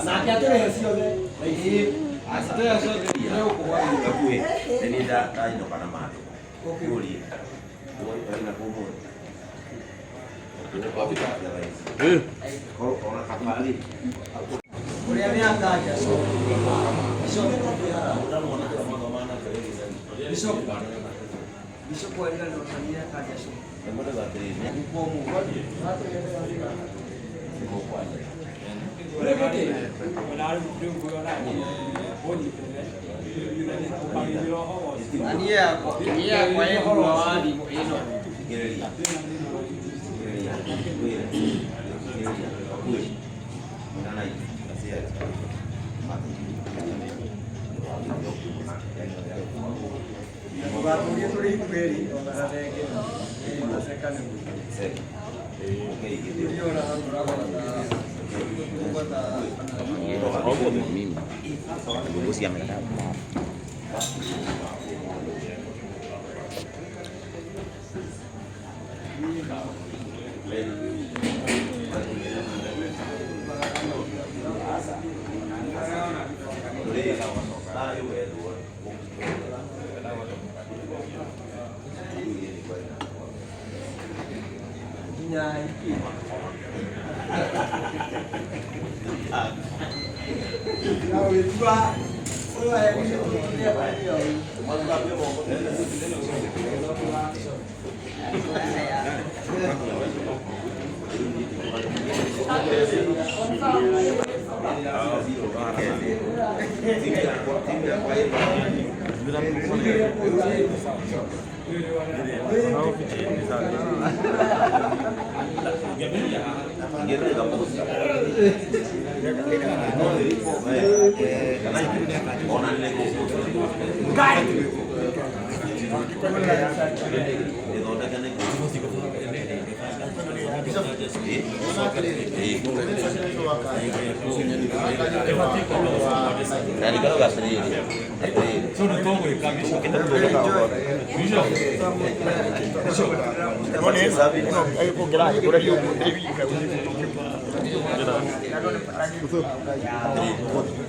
Nake atũrĩhe ciothe. Gakuhĩ nĩ niĩ ndainũka na mandĩko ngũrie waina kũ ũmũthĩ. Korwo ona kabari. Ũrĩa nĩ akanja Bishop ariganĩrwo kana nĩ akanja Na niĩ yakwa ĩ thutha wa thimũ ĩno. Tũgatũrie tũrĩ ithuerĩ ona gathenge ona ceka nĩ Ndio hau ũragwata Mimi Ngozi amekataa. Nginya iki. Na ũgĩtua ũyũ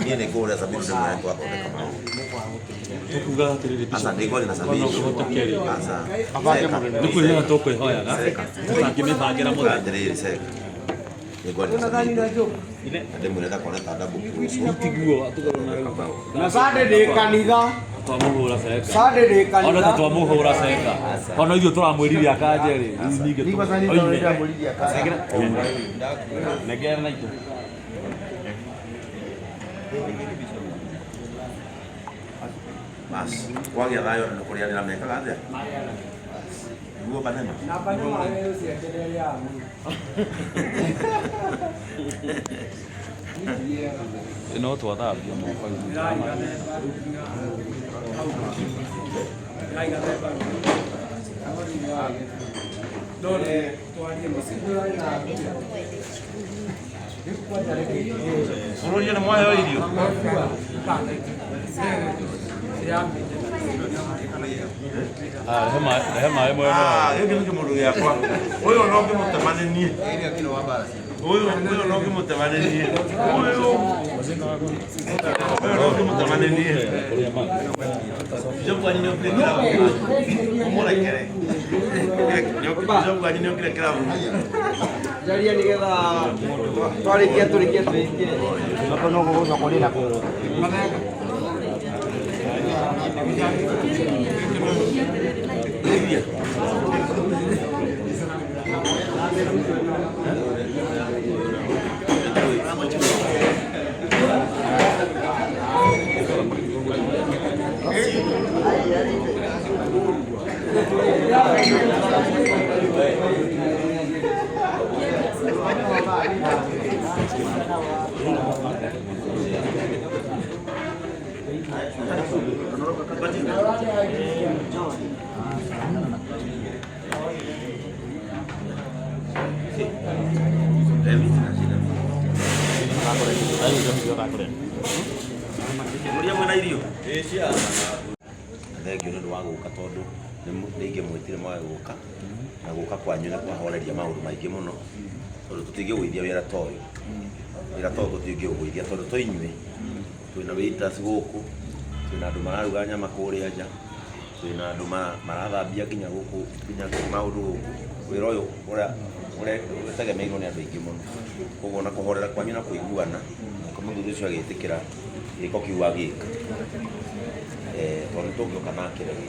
Niĩ nĩ ngũrĩa Sabini ndĩmwĩre twathondeka maũndũ. Tukuga atiriri. Aca ndĩngwaria na Sabini. Kũhotekeri. Aca. Nĩ kwĩhoya tũkwĩhoyaga tũtangĩmĩbangĩra mũthenya. Atĩrĩrĩ Seka. Nĩngwaria na Sabini. Na ndĩmwĩre ndakone ta ndambo rũciũ. Tiguo atũgarwo na Na Sunday ndĩ kanitha. Twamũhũra ceka. Sunday ndĩ Ona ta kanitha. twamũhũra ceka. Ona ithuĩ tũramwĩrire akanje rĩ. Rĩu ningĩ oime. Nengera na itũ. Bas, kwagĩa thayũ na nĩ kũrĩanĩra mekaga atĩa? Nĩguo banema. Na banema wewe usiendelee mũno. No twathambia moko. Bũrũri nĩ mwaheo irio? Rehe maĩ mwena. Ah, gĩkĩ nĩ kĩmũndũ gĩakwa. Ũyũ no ngĩmũtemanĩrie. Ũyũ ũyũ no ngĩmũtemanĩrie. Ũyũ ũyũ no ngĩmũtemanĩrie. Bishop wanyu nĩokire kĩrabu. Ũmũrekere. Bishop wanyu nĩokire kĩrabu. Jaria nĩgetha twarĩkia tũrĩkie twĩingĩre. Mũrĩa mwĩna irio? Thengiũ nĩ ũndũ wa gũka tondũ Tondũ nĩ ingĩmwĩtire mwage gũka na gũka kwanyu nĩ kwahoreria maũndũ maingĩ mũno tondũ tũtingĩgũithia wĩra ta ũyũ, wĩra ta ũyũ tũtingĩũgũithia tondũ twĩ inyuĩ twĩna waiters gũkũ, twĩna andũ mararuga nyama kũrĩa nja, twĩna andũ marathambia nginya gũkũ, nginya maũndũ gũkũ. Wĩra ũyũ ũrĩa ũtegemeirwo nĩ andũ aingĩ mũno, koguo na kũhorera kwanyu na kũiguana nake mũthuri ũcio agĩtĩkĩra gĩko kĩu agĩka, tondũ nĩ tũngĩũka na akĩrege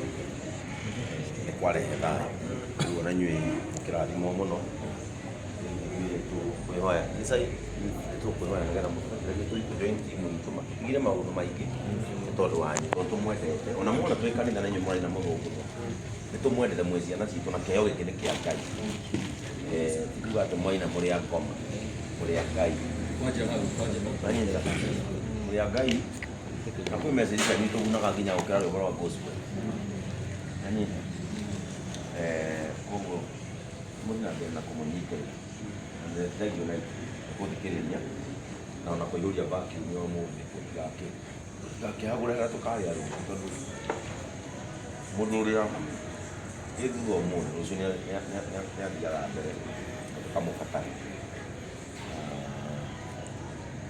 nĩ kwarehe thayũ. Koguo na inyuĩ mũkĩrathimwo mũno. Tũkwĩhoya nĩ tũkwĩhoya nĩgetha mũtũteithie tũ join team itũ matigire maũndũ maingĩ nĩ tondũ wanyu, tondũ tũmwendete. Ona muona twĩ kanitha na inyuĩ mwarĩ na mũthũngũtho, nĩ tũmwendete mwĩ ciana citũ na kĩheo gĩkĩ nĩ kĩa Ngai. Ti kuga atĩ mwaina mũrĩ a ngoma, mũrĩ a Ngai. Mũrĩ a Ngai na kwĩ message cianyu itũgunaga nginya gũkĩra rwĩmbo rwa gospel. Nanyita. Koguo mũthiĩ na mbere na kũmũnyitĩrĩra. Na thengiũ na gũthikĩrĩria na ona kũiyũria vacuum ya ũmũthĩ tũtigakĩhagũre harĩa tũkarĩa rũciũ tondũ mũndũ ũrĩa ĩ thutha ũmũthĩ rũciũ nĩ athiaga mbere na tũkamũbatara.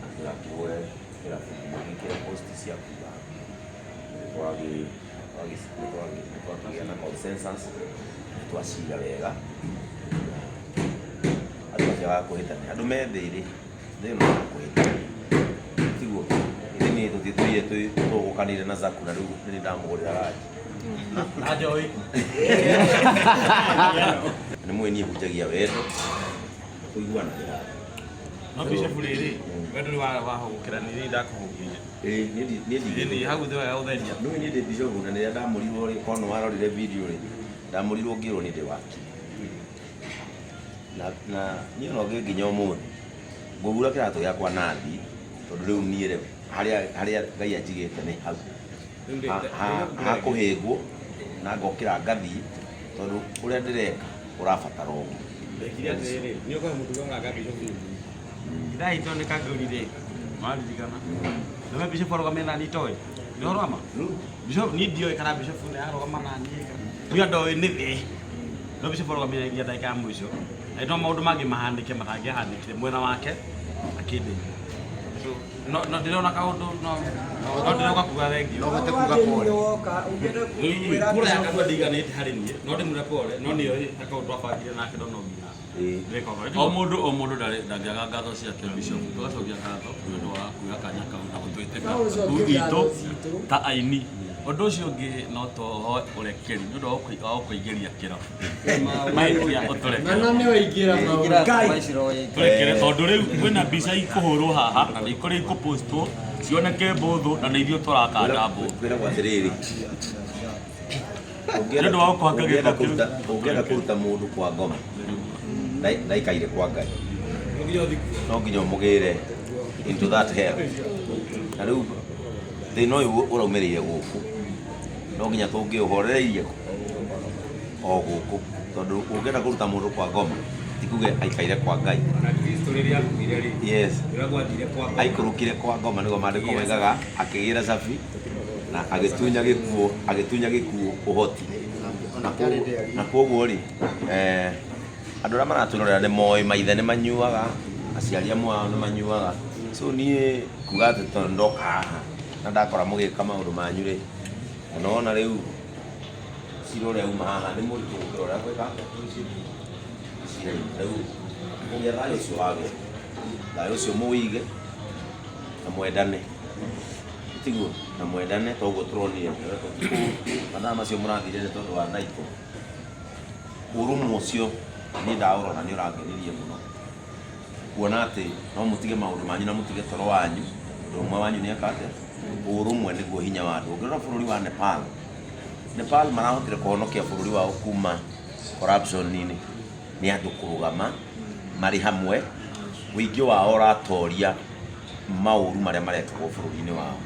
Na tũgakĩhũre kĩrabu gĩkĩre post cia kuga nĩ twakĩgĩa na consensus, nĩ twacira wega. Andũ matiagaga kũhĩtania, andũ me thĩ rĩ, thĩ ĩno ya kũhĩtania tiguo? Ithe niĩ tũtitũire tũgũkanire na Zaku na rĩu nĩ ndamũgũrĩra ranji na njohi. Nĩ mũĩ niĩ hunjagia wendo kũiguanagĩra. No bishop rĩrĩ, we ndũrĩ wahũgũkĩra nĩ ndakũhũgĩria. Ĩĩ, niĩ Ĩni hau thĩ wega ũtheria. Nĩũĩ niĩ ndĩ bishop na rĩrĩa ndamũrirwo rĩ, korwo nĩ warorire video rĩ, ndamũrirwo ngĩrwo nĩ ndĩ wakiri na niĩ ona ũngĩ nginya ũmũthĩ ngũhura kĩratũ gĩakwa nathi tondũ rĩu niĩ rĩ harĩa Ngai anjigĩte nĩ hau hakũhĩngwo na ngokĩra ngathiĩ tondũ ũrĩa ndĩreka ũrabatara ũguo. Ndekire atĩrĩrĩ, nĩ ũkoe mũtugo ũranga bishop ndahitwo nĩ kangũri rĩ, maririkana nĩwe bishop arũgamĩte nani toĩ nĩ ũhoro wa ma bishop niĩ ndioĩ kana bishop nĩ arũgama naniĩ niĩ ndoĩ nĩ thĩ no bishop arũgamĩte nginya ndagĩka ya mũico na no maũndũ mangĩ mahanĩke matangĩahanĩkire mwena wake akĩndeithia. So no ndĩrona kaũndũ no ndĩroka kuga thengio. No ũhote kuga pole. Woka ũngĩenda kwĩra Kura ya kanua ndĩiganĩte harĩ niĩ no ndĩmwĩre pole no nĩoĩ he kaũndũ twabangire nake no nginya ndĩreka ũguo. O mũndũ ndangĩaga ngatho ciake bishop, tũgacokia ngatho nĩ ũndũ wa kuoya kanya kau na gũtwĩtĩka No ũcokie itũ ngatho citũ. Ta aini. Ũndũ ũcio ũngĩ no tũhoe ũrekeri nĩ ũndũ wa gũkũingĩria kĩrabu mahĩtia, ũtũrekere. Mana nĩ waingĩra maũndũ. Ngai. Tũrekere tondũ rĩu kwĩna mbica ikũhũrwo haha na nĩ ikũrĩ ikũpostwo cioneke mbũthũ na nĩ ithuĩ tũrakanda mbũthũ. Kwĩragwo atĩrĩrĩ, Nĩ ũndũ wa gũkũhaka ũngĩenda gĩko kĩu. Ũngĩenda kũruta mũndũ kwa ngoma ndaikaire kwa Ngai no nginya ũmũgĩre into that hell. Na rĩu thĩna ũyũ ũraumĩrĩire gũkũ no nginya tũngĩũhorereirie o gũkũ tondũ ũngĩenda kũruta mũndũ kwa ngoma ti kuge aikaire kwa Ngai. Na Kristo rĩrĩa akuire rĩ, ũrĩa gwathire kwa ngoma. Aikũrũkire kwa ngoma nĩguo maandĩko moigaga, akĩgĩra cabi na agĩtunya gĩkuũ, agĩtunya gĩkuũ ũhoti. Na koguo rĩ, andũ arĩa maratwĩrorera nĩ moĩ maithe nĩ manyuaga, aciari amwe ao nĩ manyuaga, so niĩ kuga atĩ tondũ ndoka haha na ndakora mũgĩka maũndũ manyu rĩ, na nona rĩu cira ũrĩa uma haha nĩ mũritũ gũkĩra ũrĩa gwĩka cira. Rĩu kũgĩa thayũ ũcio wagĩa thayũ ũcio mũwĩige na mwendane, tiguo? Na mwendane toguo tũronire mathaa macio mũrathire nĩ tondũ wa naitũ ũrũmwe ũcio. Niĩ ndaũrora nĩ ũrangenirie mũno kuona atĩ no mũtige maũndũ manyu na mũtige toro wanyu ũndũ ũmwe wanyu nĩ eka atĩa. Ũrũmwe nĩguo hinya wa andũ. Ũngĩrora bũrũri wa Nepal, Nepal marahotire kũhonokia bũrũri wao kuma corruption-inĩ nĩ andũ kũrũgama marĩ hamwe, ũingĩ wao ũratoria maũru marĩa marekagwo bũrũri-inĩ wao.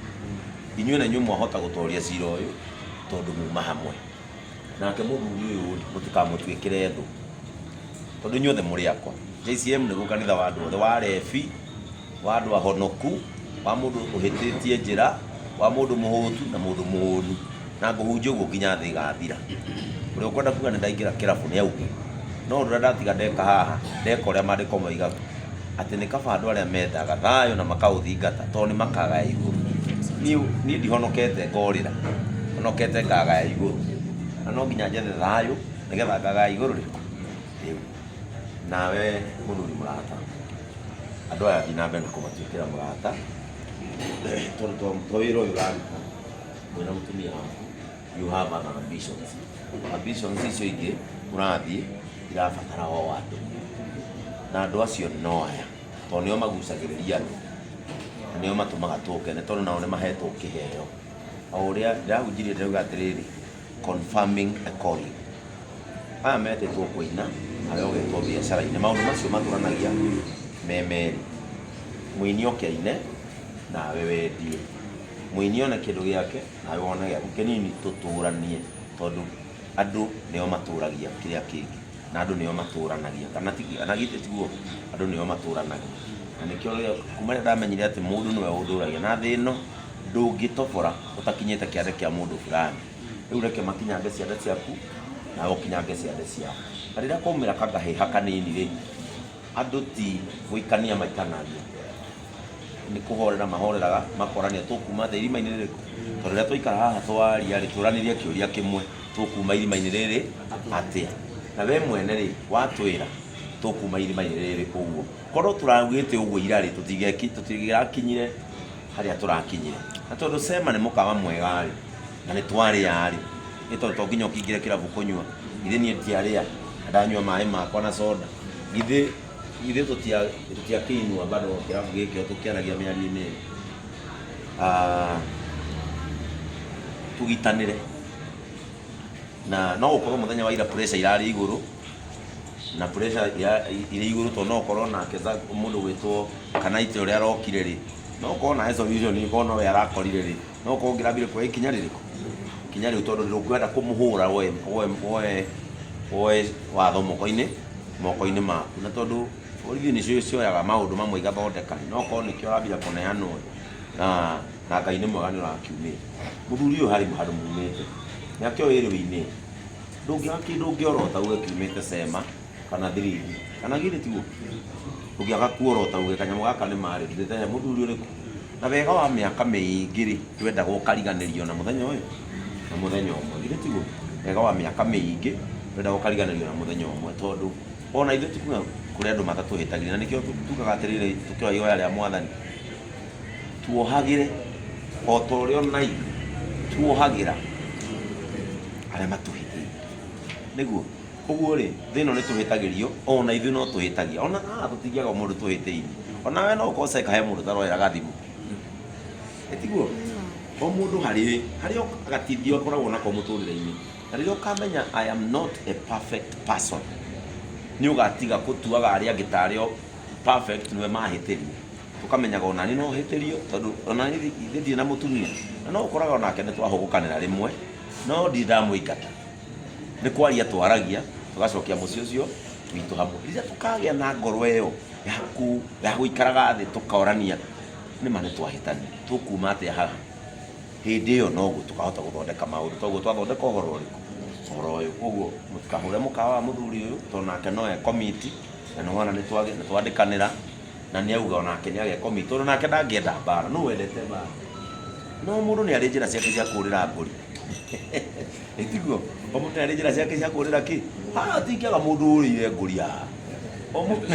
Inyuĩ na inyuĩ mwahota gũtoria cira ũyũ tondũ muma hamwe nake mũthuri ũyũ rĩ, mũtikamũtuĩkĩre thũ tondũ inyuothe mũrĩ akwa. JCM nĩguo kanitha wa andũ othe, wa rebi, wa andũ ahonoku, wa mũndũ ũhĩtĩtie njĩra, wa mũndũ mũhũtu na mũndũ mũhũnu. Na ngũhunjia ũguo nginya thĩ ĩgathira. Ũrĩa ũkwenda kuga nĩ ndaingĩra kĩrabu nĩ auge. No ũndũ ũrĩa ndatiga ndeka haha, ndeka ũrĩa maandĩko moigaga. Atĩ nĩ kaba andũ arĩa mendaga thayũ na makaũthingata tondũ nĩ makagaya igũrũ. Niĩ niĩ ndihonokete ngorĩra, honokete ngagaya igũrũ. Na no nginya njethe thayũ nĩgetha ngagaya igũrũ rĩrĩkũ? Rĩu. Nawe mũthuri mũrata, andũ aya thiĩ na mbere na kũmatuĩkĩra mũrata tondũ to wĩra ũyũ ũraruta mwĩna mũtumia waku, you have other ambitions. Ambitions icio ingĩ ũrathiĩ irabatara o andũ, na andũ acio no aya tondũ nĩo magucagĩrĩria andũ na nĩo matũmaga tũkene tondũ nao nĩ mahetwo kĩheo. O ũrĩa ndĩrahunjirie ndĩrauga atĩrĩrĩ, confirming a calling. Aya metĩtwo kũina, nawe ũgetwo biacara-inĩ. Maũndũ macio matũranagia me merĩ. Mũini oke aine, nawe wendie. Mũini one kĩndũ gĩake, nawe wone gĩaku kĩnini, tũtũranie. Tondũ andũ nĩo matũragia kĩrĩa kĩngĩ, na andũ nĩo matũranagia. Kana ti, na githĩ tiguo? Andũ nĩo matũranagia. Na nĩkĩo rĩrĩa, kuma rĩrĩa ndamenyire atĩ mũndũ nĩwe ũndũragia. Na thĩ ĩno, ndũngĩtobora ũtakinyĩte kĩande kĩa mũndũ fulani. Rĩu reke makinyange ciande ciaku, nawe ũkinyange ciande ciao. Na rĩrĩa kwaumĩra kagahĩha kanini rĩ, andũ ti gũikania maikanagia. Nĩ kũhorera mahoreraga, makorania tũkuma thĩ irima-inĩ rĩrĩkũ? Tondũ rĩrĩa twaikara haha twaria rĩ, tũranĩrie kĩũria kĩmwe, tũkuma irima-inĩ rĩrĩ atĩa? Na we mwene rĩ, watwĩra tũkuma irima-inĩ rĩrĩ ũguo. Korwo tũraugĩte ũguo ira rĩ, tũtingĩrakinyire harĩa tũrakinyire. Na tondũ Sema nĩ mũkawa mwega rĩ, na nĩ twarĩa rĩ, nĩ tondũ to nginya ũkĩingĩre kĩrabu kũnyua. Githĩ niĩ ndiarĩa, na ndanyua maĩ makwa na soda. Githĩ githĩ tũtiakĩinua bado kĩrabu gĩkĩ o tũkĩaragia mĩario-inĩ ĩyo. Tũgitanĩre. Na no gũkorwo mũthenya wa ira pressure irarĩ igũrũ, na pressure irĩ igũrũ tondũ no ũkorwo nake mũndũ gwĩtwo Kanaite ũrĩa arokire rĩ, no ũkorwo nawe solution ĩkorwo nowe arakorire rĩ, no ũkorwo ũngĩrambire kuoya ikinya rĩrĩkũ? Ikinya rĩu tondũ ndũkwenda kũmũhũra woe woe woe woe watho moko-inĩ moko-inĩ maku. Na tondũ borithi nĩcio cioyaga maũndũ mamwe igathondeka rĩ, no ũkorwo nĩkĩo ũrambire kũneanwo na na Ngai nĩ mwega nĩ ũrakiumĩte. Mũthuri ũyũ harĩ handũ mumĩte, nĩ akĩoĩ rĩu-inĩ, ndũngĩaga kĩndũ ũngĩorota uge kiumĩte Sema kana Thiringi, kana githĩ tiguo? Ndũngĩaga kuorota uge kanyamũ gaka nĩ marĩ ndutĩte he mũthuri ũrĩkũ. Na wega wa mĩaka mĩingĩ rĩ, ndwendaga ũkariganĩrio na mũthenya ũyũ na mũthenya ũmwe, githĩ tiguo? Wega wa mĩaka mĩingĩ ndwendaga ũkariganĩrio na mũthenya ũmwe tondũ ona ithuĩ tikuga kũrĩ andũ matatũhĩtagĩria, na nĩkĩo tugaga atĩrĩrĩ tũkĩoya ihoya rĩa Mwathani, tuohagĩre o ta ũrĩa ona ithuĩ tuohagĩra arĩa matũhĩtĩirie. Nĩguo? Ũguo rĩ, thĩ ĩno nĩ tũhĩtagĩrio, ona ithuĩ no tũhĩtagia. Ona haha tũtingĩaga mũndũ tũhĩtĩirie. Ona we no ũkorwo Seka he mũndũ ũtaroera gathimũ. Ĩ tiguo? O mũndũ harĩ harĩ gatithio akoragwo nako mũtũrĩre-inĩ. Na rĩrĩa ũkamenya I am not a perfect person, nĩ ũgatiga gũtuaga arĩa angĩ tarĩ o perfect nĩwe mahĩtĩria. Ũkamenyaga ona niĩ no hĩtĩrio tondũ ona niĩ githĩ ndirĩ na mũtumia. Na no ũkoraga onake nĩ twahũgũkanĩra rĩmwe, no ndirĩ ndamũingata. Nĩ kwaria twaragia, tũgacokia mũciĩ ũcio witũ hamwe. Rĩrĩa tũkagĩa na ngoro ĩyo ya gũikaraga thĩ tũkorania nĩma nĩ twahĩtania, tũkuma atĩa haha? Hĩndĩ ĩyo noguo tũkahota gũthondeka maũndũ. Toguo twathondeka ũhoro ũrĩkũ? Ũhoro ũyũ. Koguo mũtikahũre mũkawa wa mũthuri ũyũ tondũ nake no e commit, na nĩ wona nĩ twandĩkanĩra na nĩ auga onake nĩ age commit tondũ nake ndangĩenda mbara. Nũ wendete mbara? No mũndũ nĩ arĩ njĩra ciake cia kũrĩra ngũri. Ĩ tiguo? O mũndũ nĩ arĩ njĩra ciake cia kũrĩra kĩ? Haha hatingĩaga mũndũ ũrĩire ngũri haha. O mũndũ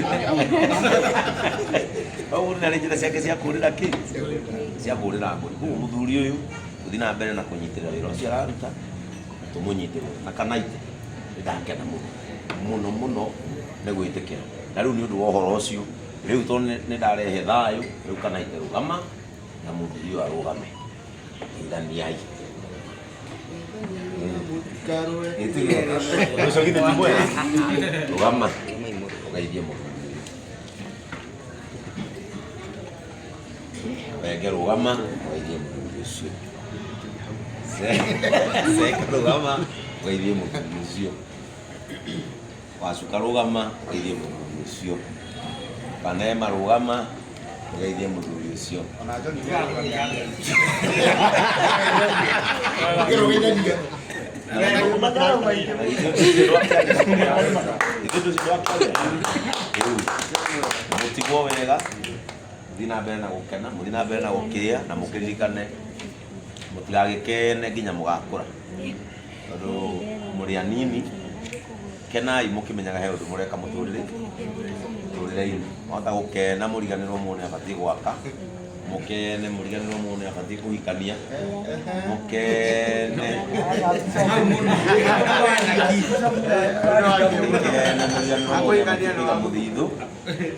nĩ arĩ njĩra ciake cia kũrĩra kĩ? Cia kũrĩra ngũri. Koguo mũthuri ũyũ tũthiĩ na mbere na kũnyitĩrĩra wĩra ũcio araruta na tũmũnyitĩrĩre. Na Kanaite nĩ ndakena mũno mũno mũno nĩ gwĩtĩkĩra. Na rĩu nĩ ũndũ wa ũhoro ũcio, rĩu tondũ nĩ ndarehe thayũ, rĩu Kanaite rũgama na mũthuri ũyũ arũgame. Geithaniai. Ũcio githĩ ti mwega? Rũgama ũgeithie mũthuri ũyũ. Wenge rũgama ũgeithie mũthuri ũcio. Seka rũgama ũgeithie mũthuri ũcio. Wacuka rũgama ũgeithie mũthuri ũcio. Kanema rũgama ũgeithie mũthuri ũcio. Ũcio. Ona John nĩ ararũgamia Ngai. Mũtigwo wega, mũthiĩ na mbere na gũkena, mũthiĩ na mbere na gũkĩĩa, na mũkĩririkane mũtigagĩkene nginya mũgakũra, tondũ mũrĩ anini. Kenai mũkĩmenyaga he ũndũ mũreka mũtũrĩre-inĩ. Mwahota gũkena mũriganĩrwo mũndũ nĩ abatiĩ gwaka, mũkene mũriganĩrwo mũndũ nĩ abatiĩ kũhikania, mũkene mũkene mũriganĩrwo mũndũ nĩ abatiĩ kũiga mũthithũ,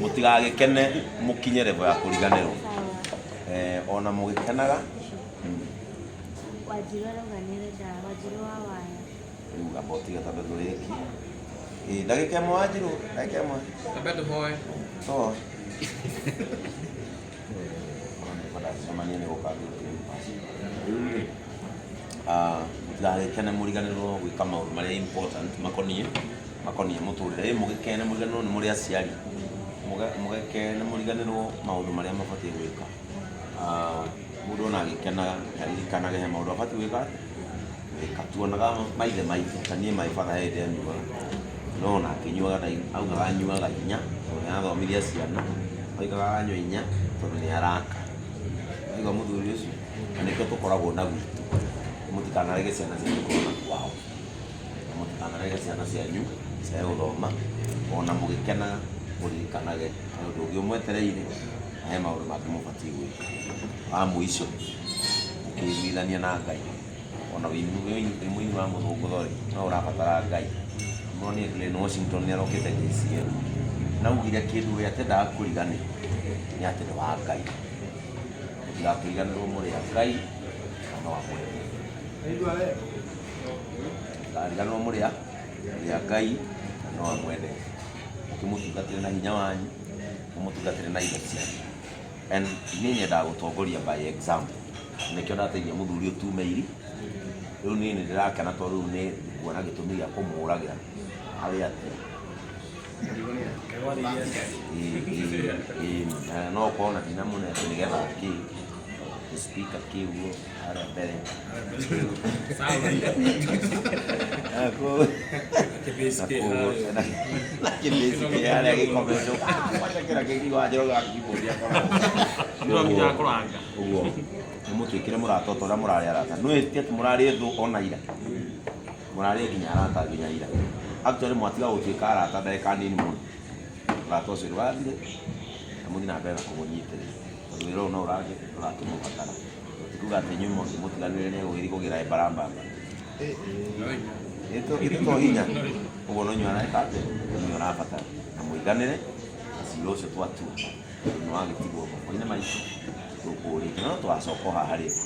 mũtigagĩkene mũkinye level ya kũriganĩrwo. Ona mũgĩkenaga. Wanjiru arauga nĩ arenda Wanjiru wa waya. Rĩu amba ũtige twambe tũrĩkie. Ĩ, ndagĩka ĩmwe Wanjiru, ndagĩka ĩmwe. Ambe tũhoe. Tũhoe. Ndacemania nĩ gũka rĩu rĩ, mũtigagĩkene mũriganĩrwo gwĩka maũndũ marĩa important makoniĩ mũtũrĩre. Ĩ, mũgĩkene mũriganĩrwo nĩ mũrĩ aciari, mũgĩkene mũriganĩrwo maũndũ marĩa mabatiĩ gwĩka. Mũndũ ona agĩkenaga aririkanage he maũndũ abatiĩ gwĩka gwĩka. Tuonaga maithe maitũ, ta niĩ my father he hĩndĩ anyuaga, no ona akĩnyuaga augaga anyuaga inya tondũ nĩ arathomirie ciana, oigaga anyua inya tondũ nĩ araka. Waigua mũthuri ũcio? Na nĩkĩo tũkoragwo na gwitũ. Mũtikanarege ciana cianyu ikorwo na kwao, na mũtikanarege ciana cianyu ciage gũthoma, ona mũgĩkenaga mũririkanage he ũndũ ũngĩ ũmwetereire na he maũndũ mangĩ mũbatiĩ gwĩka. Wa mũico, ũkĩiguithania na Ngai, ona wĩ mũini wa mũthũngũtho rĩ, no ũrabatara Ngai. Mũronire Glenn Washington nĩ arokĩte JCM na augire kĩndũ we atendaga kũriganĩrwo nĩ atĩ nĩ wa Ngai. Mũtigakĩriganĩrwo mũrĩ a Ngai na no amwendete. Mũtigariganĩrwo mũrĩ a Ngai na no amwendete. Mũkĩmũtungatĩre na hinya wanyu, mũmũtungatĩre na indo cianyu. And niĩ nyendaga gũtongoria by example. Nĩkĩo ndateithia mũthuri ũyũ tume iri. Rĩu niĩ nĩ ndĩrakena tondũ rĩu nĩ nguona gĩtũmi gĩa kũmũragĩra harĩ atĩa. No ũkorwo na ndinamũne atĩ nĩgetha kĩ speaker kĩ ũguo harĩa mbere. Na kĩbĩci kĩ harĩa gĩkometwo. Kĩra kĩngĩ wanjĩra keyboard Nginya kũranga. Ũguo nĩ mũtuĩkire mũrata ta ũrĩa mũrarĩ arata. Nĩ ti atĩ mũrarĩ thũ ona ira, mũrarĩ nginya arata nginya ira. Actually mwatiga gũtuĩka arata ndagĩka nini mũno, ũrata ũcio ndũgathire na mũthiĩ na mbere na kũmũnyitĩrĩra, tondũ wĩra ũyũ no ũrakĩmũbatara. Ti kuga atĩ inyuĩ mũngĩmũtiganĩria nĩ egũgĩthiĩ kũgĩra mbarambamba. Ĩtũ to hinya. Ũguo no inyuĩ areka atĩa? No inyuĩ arabatara na mũiganĩre na cira ũcio twatua nĩ wagĩtigwo moko-inĩ maitũ tũkũũrĩtie, no tũgacoka o haha rĩngĩ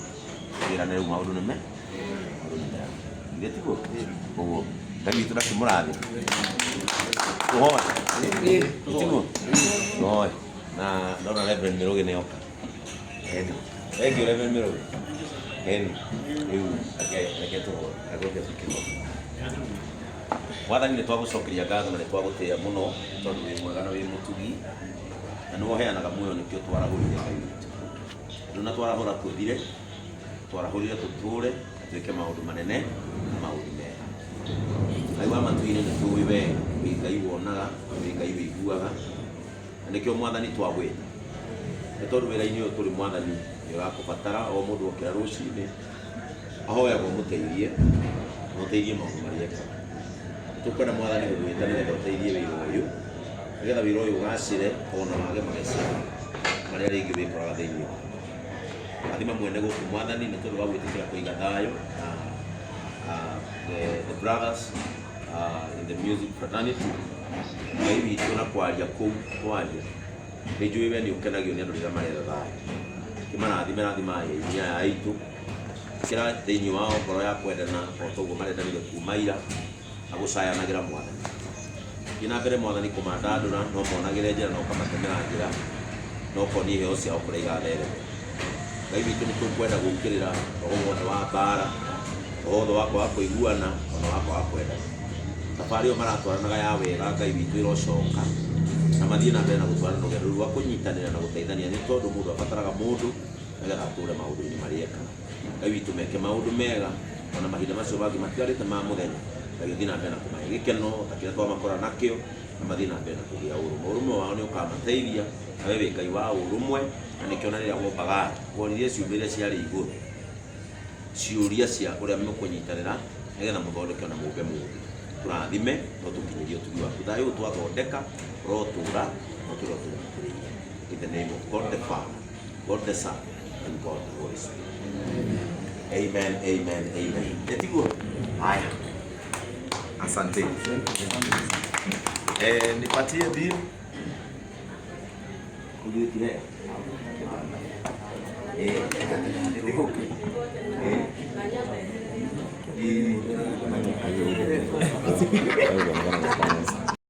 twĩrane rĩu maũndũ nĩ maũndũ nĩ mega. Githĩ tiguo? Ũguo Ngai witũ ndakĩmũrathime. Tũhoe. Tiguo? Tũhoe. Na ndona Reverend Mĩrũgĩ nĩ oka. Eni. Thank you Reverend Mĩrũgĩ. Eni. Rĩu reke tũhoe. Reke tũkĩhoe. Mwathani nĩ twagũcokeria ngatho na nĩ twagũtĩĩa mũno tondũ wĩ mwega na wĩ mũtugi na nĩwe ũheanaga muoyo, nĩkĩo twarahũrire Ngai witũ. Ndũnatwarahũra tũthire, twarahũrire tũtũre na twĩke maũndũ manene na maũndũ mega. Ngai wa matu-inĩ nĩ tũĩ we wĩ Ngai wonaga, wĩ Ngai wĩiguaga, na nĩkĩo Mwathani twagwĩta. Nĩ tondũ wĩra-inĩ ũyũ tũrĩ Mwathani nĩ ũrakũbatara o mũndũ okĩra rũcinĩ ahoyagwo mũteithie, mũteithie maũndũ marĩa ekaga. Tũkwenda Mwathani gũgwĩta nĩgetha ũteithie wĩra ũyũ, nĩgetha wĩra ũyũ ũgacĩre ona wage mageca marĩa rĩngĩ wĩkoraga thĩinĩ wamo. Rathima mwene gũkũ Mwathani nĩ tondũ wa gwĩtĩkĩra kũiga thayũ na the brothers in the music fraternity. Ngai witũ na kwaria kũu twaria, nĩ njũĩ we nĩ ũkenagio nĩ andũ rĩrĩa maretha thayũ. Kĩmarathime rathima aini aya aitũ, ĩkĩra thĩinĩ wao ngoro ya kwendana o ta ũguo marendanire kuma ira na gũcayanagĩra Mwathani. Thiĩ na mbere Mwathani kũmandandũra no monagĩre njĩra na ũkamatemera njĩra na ũkonia iheo ciao kũrĩa igatherema. Ngai witũ nĩ tũkwenda gũkĩrĩra roho wothe wa mbara, roho wothe wa kwaga kũiguana ona wa kwaga kwendana. Thabarĩ ĩyo maratwaranaga ya wega Ngai witũ ĩrocoka. Na mathiĩ na mbere na gũtwarana rũgendo rũu rwa kũnyitanĩra na gũteithania nĩ tondũ mũndũ abataraga mũndũ nĩgetha atũre maũndũ-inĩ marĩa ekaga. Ngai witũ meke maũndũ mega ona mahinda macio mangĩ matigarĩte ma mũthenya. Ngai ũthiĩ na mbere na kũmahe gĩkeno ta kĩrĩa twamakora nakĩo na mathiĩ na mbere na kũgĩa ũrũmwe. Ũrũmwe wao nĩ ũkamateithia na we wĩ Ngai wa ũrũmwe na nĩkĩo na rĩrĩa wombaga andũ wonirie ciũmbe iria ciarĩ igũrũ ciũria cia ũrĩa mũkũnyitanĩra nĩgetha mũthondeke na mũmbe mũndũ. Tũrathime no tũkinyĩrie ũtugi waku. Thayũ ũyũ twathondeka ũrotũra na ũtũre ũtũnyitĩrĩire. In the name of God the Father, God the Son, and God the Holy Spirit. Amen, amen, amen. Etiguo? Haya. Asante. Nipatie bill. Ujue Eh.